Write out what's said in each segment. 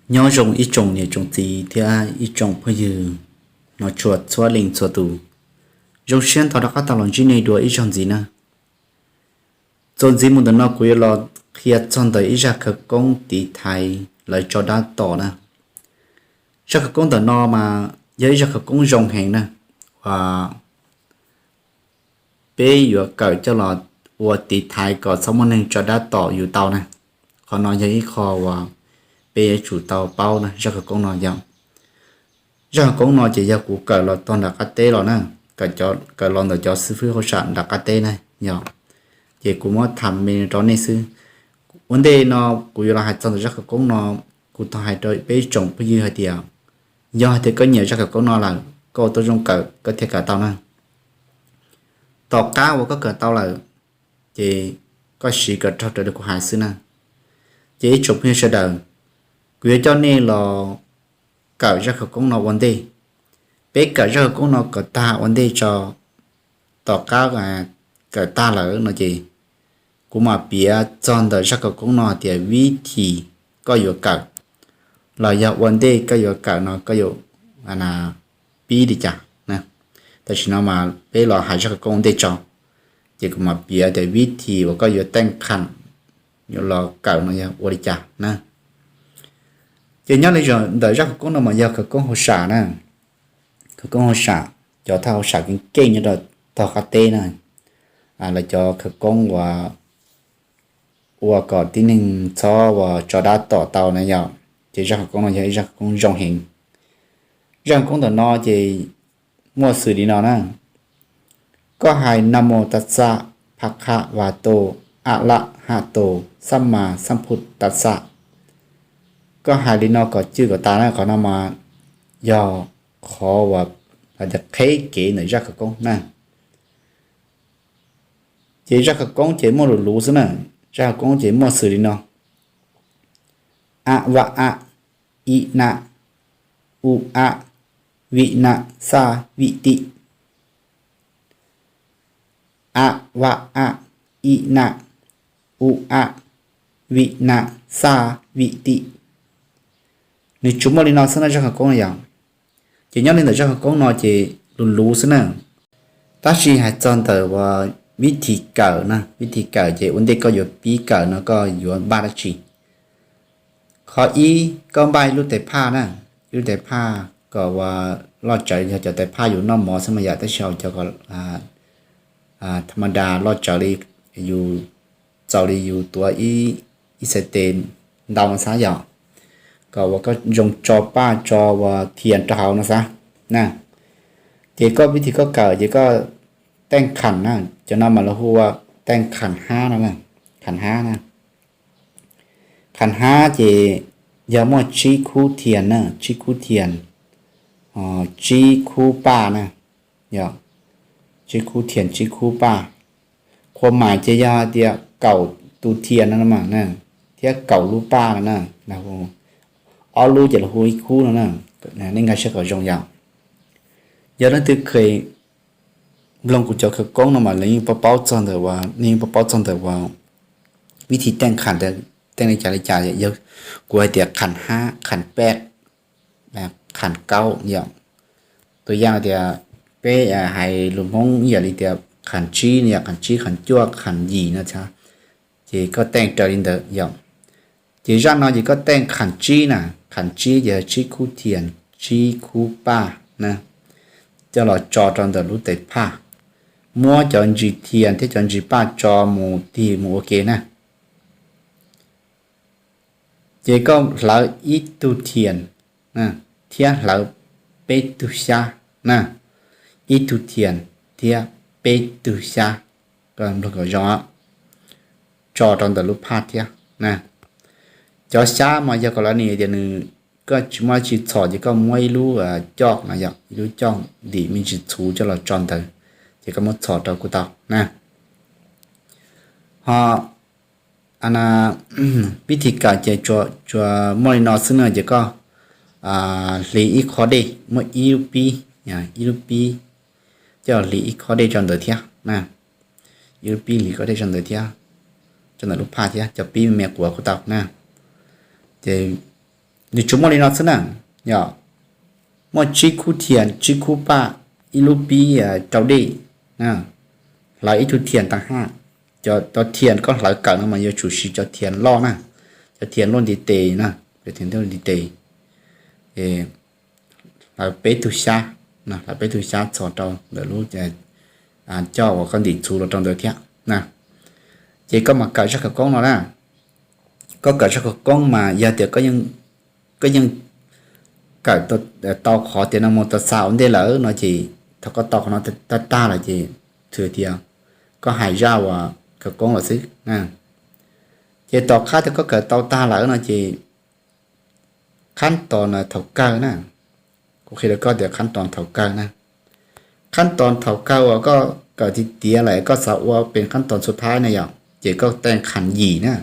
Nyob zoo ib tsoom niam tsoom txiv thiab ib tsoom phooj ywg, no tshua txhua leej txhua tus, zoo siab ntau rov qab tau los ntsib nej dua ib zaug ntxiv na. Txuas ntxiv mus ntawm no kuv yuav los qhia txog ntawm ib zaj khawv koob tiv thaiv lawv tso dab tom na. Zaj khawv koob ntawm no mas yog ib zaj khawv koob zoo heev na, uas peb yuav kawm coj los ua tiv thaiv kom txhob muaj neeg tso dab tom yus tau na. Qhov no yog ib qho uas peb yuav tsum tau paub na. Zaj khawv koob no yog, zaj khawv koob no ces yog kuv kawm los tog nram qab teb los na, kawm los ntawm cov xib fwb hauj sam nram qab teb na yog. Ces kuv muab tham me rau nej xwb. Ua ntej no kuv yuav los hais txog ntawm zaj khawv koob no, kuv thov hais rau peb tsoom phooj ywg hais tias, yog hais tias koj nyiam zaj khawv koob no lawm, koj ua tau zoo kawm koj thiaj kawm tau na. Tom qab uas koj kawm tau lawm, ces koj siv kom raug raws li kuv hais xwb na. Ces ib tsoom phooj ywg sawv daws, kuv yuav coj nej los kawm zaj khawv koob no ua ntej. Peb kawm zaj khawv koob no kom tag ua ntej tso, tom qab kawm tag lawm no ces kuv mam piav txog ntawm zaj khawv koob no tias vib thim koj yuav kawm los yog ua ntej koj yuav kawm no koj yuav pib li cas. Tam sim no mas peb los hais zaj khawv koob ua ntej tso, ces kuv mam piav tias vib thim uas koj yuav teej kham yuav los kawm no yog ua li cas na. Ces nyob li ntawm zaj khawv koob no mas yog khawv koob hauj sam na. Khawv koob hauj sam, cov thawj hauj sam keej keej nyob rau tog qab teb na, lawv cov khawv koob uas ua kom tib neeg txhob uas tso dab tom tau na yom. Ces zaj khawv koob no yog ib zaj khawv koob zoo heev. Zaj khawv koob ntawm no ces muaj xws li no na: Koj hais นะโมตัสสะ ภะคะวะโต อะระหะโต สัมมาสัมพุทธัสสะ. Koj hais li no kom cwj kom tas na, qhov no mas yog qhov uas qheb kev ntawm zaj khawv koob na. Ces zaj khawv koob ces muaj lus luv xwb na. Zaj khawv koob ces muaj xws li no: อะวะอะ อินะ อุอะ วินะ สาวิติ อะวะอะ อินะ อุอะ วินะ สาวิติ. Nws tsuas muaj li no xwb na zaj khawv koob no yom. Ces nyob li ntawm zaj khawv koob no ces luv luv xwb na. Tab sis hais txog ntawm uas vib thim kawm na, vib thim kawm ces ua ntej koj yuav pib kawm no koj yuav npaj dab tsi? Qhov ib, koj npaj ib lub tais phaj na, ib lub tais phaj kom uas loj tsawv, yog cov tais phaj yus noj mov xwb mas yom, tab sis hauv cov kom tha ma das loj tsawv li, yus txaus li yus tuav ib xais tes ntau no xav yom, kom uas koj zoo tso paj tso uas thias rau hauv no xav na. Ces koj vib thim koj kawm ces koj teej kham na, cov no mas lawv hu ua teej kham hab no, kham hab na. Kham hab ces yog muaj tsib khub thias na, tsib khub thias, tsib khub paj na, yog tsib khub thias tsib khub paj. Qhua mais ces yog hais tias kaum tus thias no mas na, thiab kaum lub paj no na, ob lub ces lawv hu ib khub no na. Nej nkag siab kom zoo yom. Yog leej twg kheev mloog kuv cov khawv koob no mas lawv yeej paub paub txog ntawm uas, nej yeej paub paub txog ntawm uas vib thim teej kham, teej li cas li cas, kuv hais tias kham hab, kham paj, kham kaub yom. Tus yam tias peb hais lus Hmoob ib yam li tias kham tsib no yom, kham tsib, kham cuaj, kham yim no, ces koj teej raws li ntawd yom. Ces zaj no ces koj teej kham tsib na, kham tsib ces tsib khub thias, tsib khub paj na, coj los tso rau ntawm lub tais phaj, muab cov ntsis thias thiab cov ntsis paj tso mus tig mus ua ke na. Ces koj hlawv ib tug thias thiab hlawv peb tug xyab na, ib tug thias thiab peb tug xyab, koj mloog kom zoo, tso rau ntawm lub phaj thiab na. Cov xyab mas yog kom lawv nws tias nws, koj tsis muaj dab tsi txhom ces koj muab ib lub coj no yom, ib lub coj ntim me ntsis txhuv coj los tso ntawd, ces koj muab txhom rau kuj tau na. Ho vib thim kawm ces tsuas muaj li no xwb na, ces koj hliv ib qho dej, muab ib lub pib, ib lub pib coj hliv ib qho dej rau ntawd thiab na, ib lub pib hliv qho dej rau ntawd thiab, rau ntawm lub phaj thiab, cov pib me me quav kuj tau na. Ces Nws tsuas muaj li no xwb na, yog muaj tsib khub thias, tsib khub paj, ib lub pib rau dej, hlawv ib tug thias tag haj. Cov thias koj hlawv kawm no mas yuav tsum siv cov thias loj na, cov thias loj ntiv tes na, cov thias loj ntiv tes. Hlawv peb tug xyab, hlawv peb tug xyab txhos rau ntawm lub coj uas koj ntim txhuv los rau ntawd thiab na. Ces koj mas kawm zaj khawv koob no na. Koj kawm zaj khawv koob mas yog tias koj yeej kawm tau qhov tias Namo Tassa ua ntej lawm no ces thaum koj tau qhov no tag tag lawm ces thwm tias koj hais zaj uas khawv koob lawm xwb. Ces tom qab tias koj kawm tau tag lawm no ces khab tos na thaum kawg na, kuv qhia rau koj tias khab tos thaum kawg na. Khab tos thaum kawg uas koj kawm tiav tiav lawm koj xav ua pes khab tos xu thaib na yom, ces koj teej kham yim na.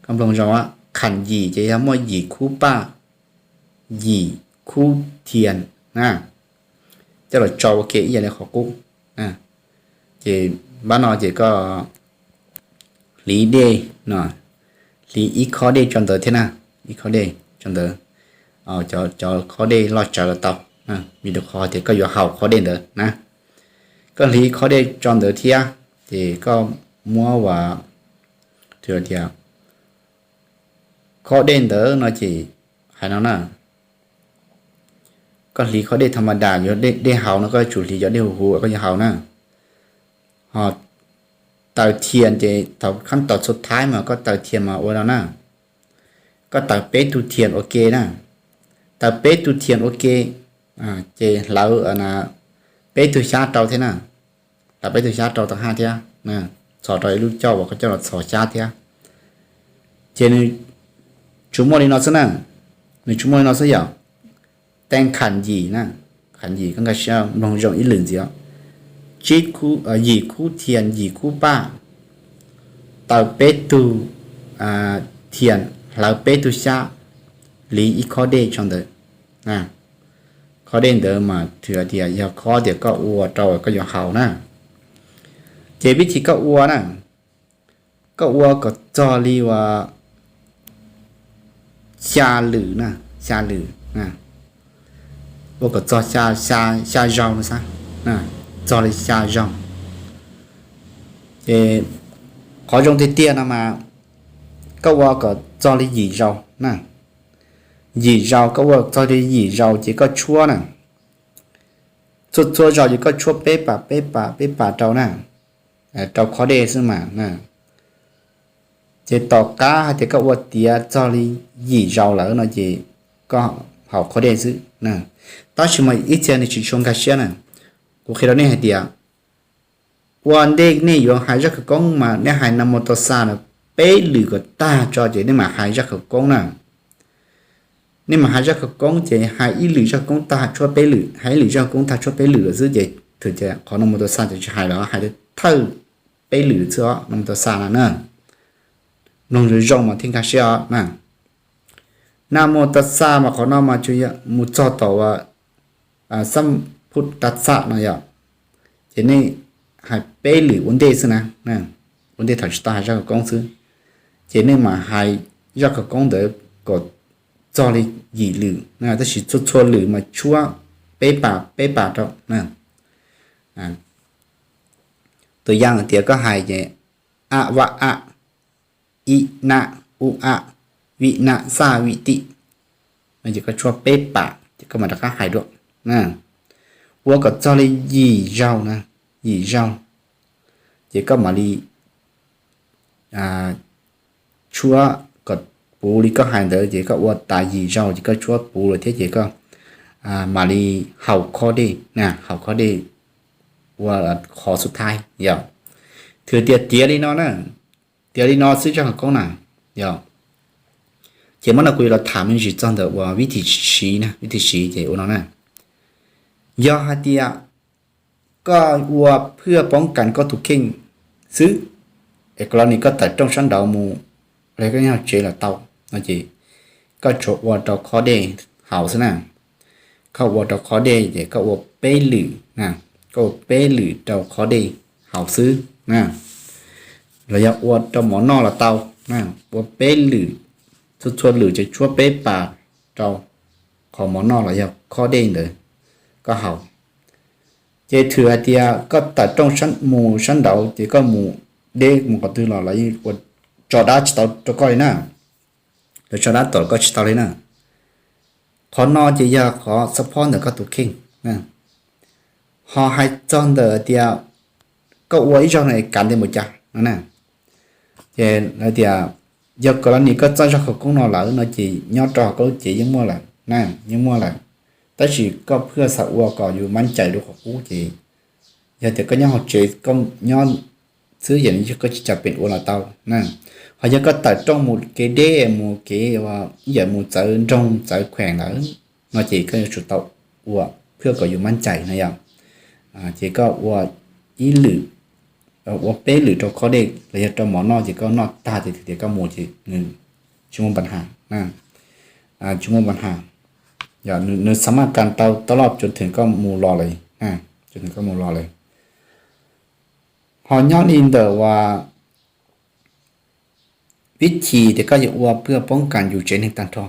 Koj mloog zoo, kham yim ces yog muaj yim khub paj, yim khub thias na, coj los tso ua ke ib yam li qhov qub. Ces npab no ces koj hliv dej no, hliv ib khob dej tso ntawd thiab na, ib khob dej tso ntawd, cov khob dej loj tsawv los tau, vim rau qhov tias koj yuav haus khob dej ntawd na. Koj hliv khob dej tso ntawd thiab, ces koj muab uas, tias khob dej ntawd no ces hais no na, koj hliv khob dej tha ma das, yog dej haus no koj yuav tsum hliv cov dej huv huv koj yuav haus na. Ho taws thias ces thaum khab tos xu thaib mas koj taws thias mas ua no na, koj taws peb tug thias ua ke na, taws peb tug thias ua ke, ces hlawv peb tug xyab rau thiab na, hlawv peb tug xyab rau tau haj thiab, txhos rau ib lub coj uas koj coj los txhos xyab thiab. Ces nws tsuas muaj li no xwb na, nws tsuas muaj li no xwb yom. Teej kham yim na, kham yim koj nkag siab mloog zoo ib lwm ntxiv, yim khub thias yim khub paj, taws peb tug thias, hlawv peb tug xyab, hliv ib khob dej tso ntawd. Khob dej ntawd mas thwm tias yog khob tias koj ua rau koj yuav haus na. Ces vib thib koj ua na, koj ua kom txog li uas xya lwm na, xya lwm, ua kom txog xya zaug no xab, txog li xya zaug. Ces qhov zoo tiag tiag no mas koj ua kom txog li yim zaus na, yim zaus, koj ua txog li yim zaus ces koj tshuab na, txhua txhua zaus ces koj tshuab peb pas peb pas peb pas rau na, rau khob dej xwb mas. Ces tom qab hais tias koj ua tiav txog li yim zaus lawm no ces koj haus khob dej xwb. Tab sis mas ib txhia nws tsis tshua nkag siab na, kuv qhia rau nej hais tias ua ntej nej yuav hais zaj khawv koob mas nej hais Namo Tassa no peb lwm kom tag tso ces nej mam hais zaj khawv koob na. Nej mam hais zaj khawv koob ces hais ib lwm zaj khawv koob tag tshuab peb lwm, hais ib lwm zaj khawv koob tag tshuab peb lwm lawm xwb ces thwm tias qhov Namo Tassa ces tsis hais lawm, hais thawj peb lwm xwb os, Namo Tassa no na. Mloog zoo zoo mas thiaj nkag siab os na. Namo Tassa mas qhov no mas mus txog tom uas Sambuddhassa no yom, ces nej hais peb lwm ua ntej xwb na, ua ntej thaum tsis tau hais zaj khawv koob xwb, ces nej mam hais zaj khawv koob ntawd kom txog li yim lwm, tab sis txhua txhua lwm mas tshuab peb pas peb pas rau. Tus yam hais tias koj hais ces a va a, i na u a, vi na xa vi ti, no ces koj tshuab peb pas ces koj mam rov qab hais dua. Ua kom txog li yim zaug na, yim zaug, ces koj mam li tshuab kom puv li koj hais ntawd, ces koj ua tas yim zaug ces koj tshuab puv lawm thiab ces koj mam li haus khob dej, haus khob dej ua qhov xu thaib yom. Thwm tias tiav li no na, tiav li no xwb zaj khawv koob na yom. Ces muab no kuv yuav los tham me ntsis txog ntawm uas vib thim siv na, vib thim siv ces ua no na. Yog hais tias koj ua phwj poob kas koj tus kheej xwb, es kom los nim koj tawm rooj sab nraud mus, los koj nyob tsev los tau, no ces koj tsuas ua rau khob dej haus xwb na. Koj ua rau khob dej ces koj ua peb lwm, koj ua peb lwm rau khob dej haus xwb na. Los yog ua rau mov noj los tau, ua peb lwm, txhua txhua lwm ces tshuab peb pas, rau qhov mov noj los yog khob dej ntawd koj haus. Ces thwm hais tias koj tawm rooj mus sab nraud ces koj mus deb mus qhov twg los lawv yeej ua tso dab tsis tau rau koj li na. Lawv tso dab tom koj tsis tau li na. Qhov no ces yog qhov support ntawm koj tus kheej. Ho hais txog ntawm tias koj ua ib zaug no es kav ntes mus cas no na, ces lawv tias yog kom los nim koj txoj zaj khawv koob no lawm no ces nyob rau hauv koj lub cev yeej muaj lawm na, yeej muaj lawm. Tab sis koj phwj xav ua kom yus mab cais dua qhov qub ces yog tias koj nyob hauv tsev koj nyob xwb yam li koj tsis cas pem ua los tau na. Ho yog koj tawm rooj mus kev deb mus kev ib yam mus txawv nroog txawv kheem lawm no ces koj yuav tsum tau ua phwj kom yus mab cais no yom. Ces koj ua ib lwm, ua peb lwm rau khob dej los yog rau mov noj ces koj noj tag ces tias koj mus ces nws tsis muaj npa has, tsis muaj npa has. Nws xam maj kas tau taj loj cov theem koj mus los lawm, cov theem koj mus los lawm. Ho nyob li ntawm uas vib thim tias koj yuav ua phwj poob kas yus tsev neeg tag nrho.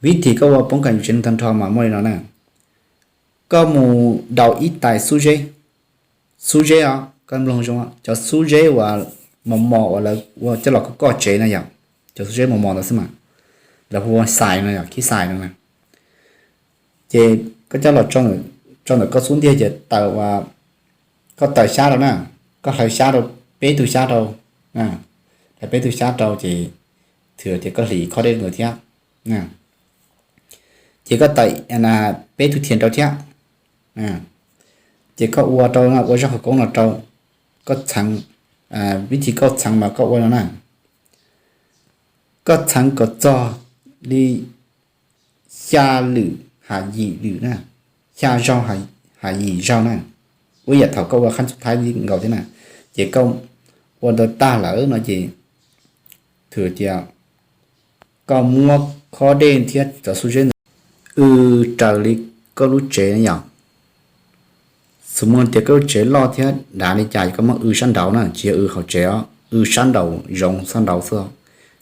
Vib thim koj ua poob kas yus tsev neeg tag nrho mas muaj li no na. Koj mus daus ib tais xub zeb, xub zeb os, koj mloog zoo, cov xub zeb uas mos mos uas lawv ua coj los koj tsev na yom, cov xub zeb mos mos ntawd xwb mas lawv hu ua xais no yom, khib xais no na. Ces koj coj los tso ntawm koj xub ntiag ces taws, koj taws xyab rau na, koj hlawv xyab rau, peb tug xyab rau, hlawv peb tug xyab rau ces thwm tias koj hliv khob dej ntawd thiab. Ces koj taws peb tug thiav rau thiab. Ces koj ua rau, ua zaj khawv koob no rau, koj txheev, vib thim koj txheev mas koj ua no na, koj txheev kom txog li xya lwm ha yim lwm na, xya zaug ha yim zaug na, ua yam thaum koj ua qhab ntxuj thaib li nkaus thiab na. Ces koj ua ntawd tag lawm no ces thwm tias koj muab khob dej thiab cov xub zeb ntawd w raws li koj lub tsev na yom. Xws li tias koj lub tsev loj thiab dav li cas koj muab w sab nraud na, tsis yog w hauv tsev os, w sab nraud zoov sab nraud xwb.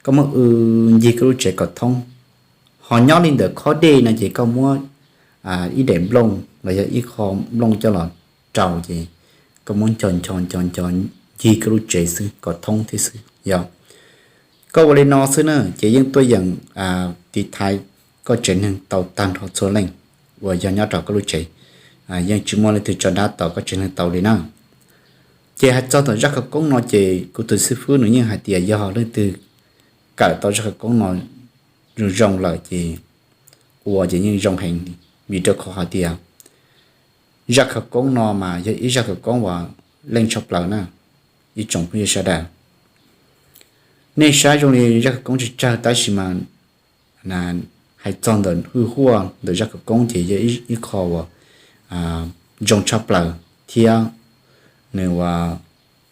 Koj muab w ncig koj lub tsev kom thoob. Ho nyob li ntawm khob dej no ces koj muab ib daim nplooj los yog ib qho nplooj coj los rau ces koj muab ncho ncho ncho ncho ncig koj lub tsev xwb kom thoob thiab xwb yom. Koj ua li no xwb na ces yeej tuaj yeem tiv thaiv koj tsev neeg tau tag nrho txhua leej uas yog nyob rau koj lub tsev, yeej tsis muaj leej twg tso dab tom koj tsev neeg tau li na. Ces hais txog tom zaj khawv koob no ces kuv tus xib fwb nws yeej hais tias yog leej twg kawm tau zaj khawv koob no zoo zoo lawm ces ua ces yeej zoo heev, vim rau qhov hais tias zaj khawv koob no mas yog ib zaj khawv koob uas leej tshaj plaws na, ib tsoom phooj ywg sawv daws. Nej saib zoo li zaj khawv koob tsawg tsawg tab sis mas hais txog ntawm hwj huaj ntawm zaj khawv koob ces yog ib qho uas zoo tshaj plaws thiab nws uas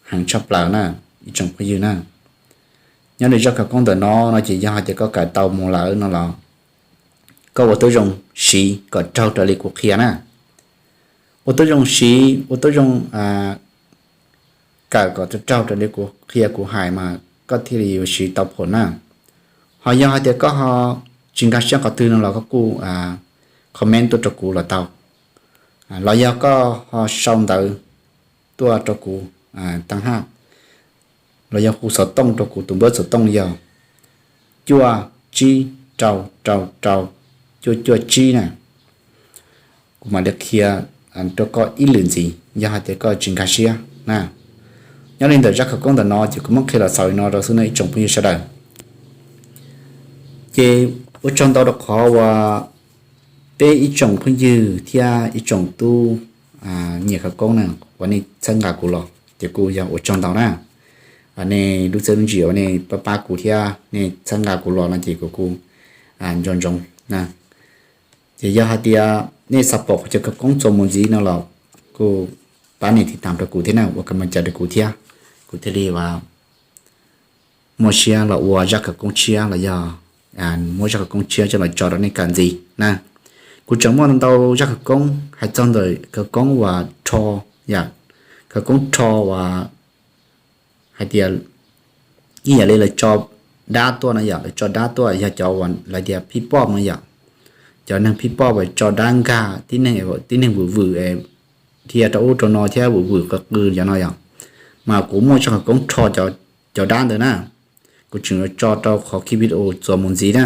heev tshaj plaws na, ib tsoom phooj ywg na. Nyob li zaj khawv koob ntawm no no ces yog hais tias koj kawm tau mus lawm no los koj ua tib zoo siv kom raug raws li kuv qhia na. Ua tib zoo siv, ua tib zoo kawm kom raug raws li kuv qhia kuv hais mas koj thiaj li yuav siv tau phom na. Ho yog hais tias koj ho tsis nkag siab qhov twg no los koj kuj comment tuaj rau kuv los tau, los yog koj ho sau ntawv tuaj rau kuv, tab haj los yog hu xov tooj rau kuv, tus npawb xov tooj yog cuaj tsib rau rau rau cuaj cuaj tsib na. Kuv mam li qhia rau koj ib lwm ntxiv yog hais tias koj tsis nkag siab na. Nyob li ntawm zaj khawv koob ntawm no ces kuv muab qhia los xaus li no rau xwb no ib tsoom phooj ywg sawv daws. Ces ua tsaug ntau rau qhov uas peb ib tsoom phooj ywg thiab ib tsoom tub nyiam khawv koob na uas nej txhawb nqa kuv los ces kuj yog ua tsaug ntau na. Nej lub txiaj lub ntsig uas nej pab pab kuv thiab nej txhawb nqa kuv los no ces kuv kuj nco ntsoov na. Ces yog hais tias nej xav pom qhov chaw khawv koob txuas mus ntxiv no los kuj pab nias tiv tam rau kuv thiab na, ua ka ma cas rau kuv thiab, kuv thiaj li muaj siab los ua zaj khawv koob tshiab los yog muab zaj khawv koob tshiab coj los tso rau nej kawm ntxiv na. Kuv tseem muaj ntau zaj khawv koob hais txog ntawm khawv koob uas rho, yam khawv koob rho uas hais tias ib yam li lawv tso dab tuaj no yom, lawv tso dab tuaj yog cov uas lawv tias phij poj no yom. Cov neeg phij poj uas tso dab nkag tib neeg, tib neeg vwm vwm thiab rau ub rau no thiab vwm vwm qw qw cov no yom. Mas kuv muaj zaj khawv koob rho cov dab ntawd na, kuv tseem yuav tso rau qhov ki video txuas mus ntxiv na.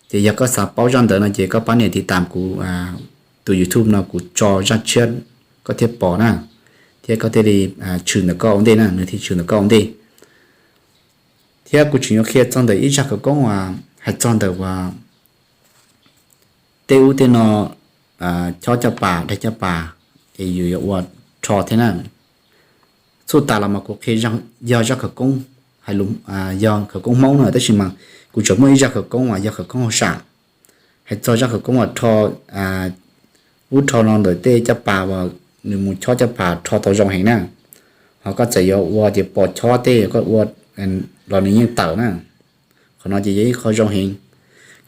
Ces yog koj xav paub zaj ntawd no ces koj pab nias tiv tam kuv tus YouTube no, kuv tso zaj tshiab koj thiaj pom na, thiab koj thiaj li tshwm ntawm koj ua ntej na, nws thiaj tshwm ntawm koj ua ntej. Thiab kuv tseem yuav qhia txog ntawm ib zaj khawv koob uas hais txog ntawm uas tej ub tej no chob caj pas, daig caj pas es yus yuav ua rho thiab na. Txuj tas los mas kuv qhia yog zaj khawv koob, hais lus, yog khawv koob Hmoob na, tab sis mas kuv tseem muaj ib zaj khawv koob uas yog khawv koob hauj sam. Hais txog zaj khawv koob uas rho ub rho no ntawm tej caj pas uas nws mus chob caj pas rho tau zoo heev na. Ho koj txawm yuav ua tias pos chob tej koj ua los nws yeej tawm na. Qhov no ces yog ib qho zoo heev.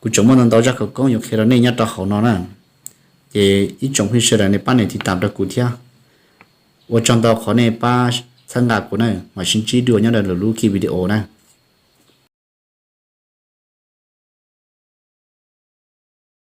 Kuv tseem muaj ntau ntau zaj khawv koob yuav qhia rau nej nyob rau hauv no na. Ces ib tsoom phooj ywg sawv daws nej pab nias tiv tam rau kuv thiab. Ua tsaug ntau qhov nej pab txhawb nqa kuv na, mam sib ntsib dua nyob rau lwm lub ki video na.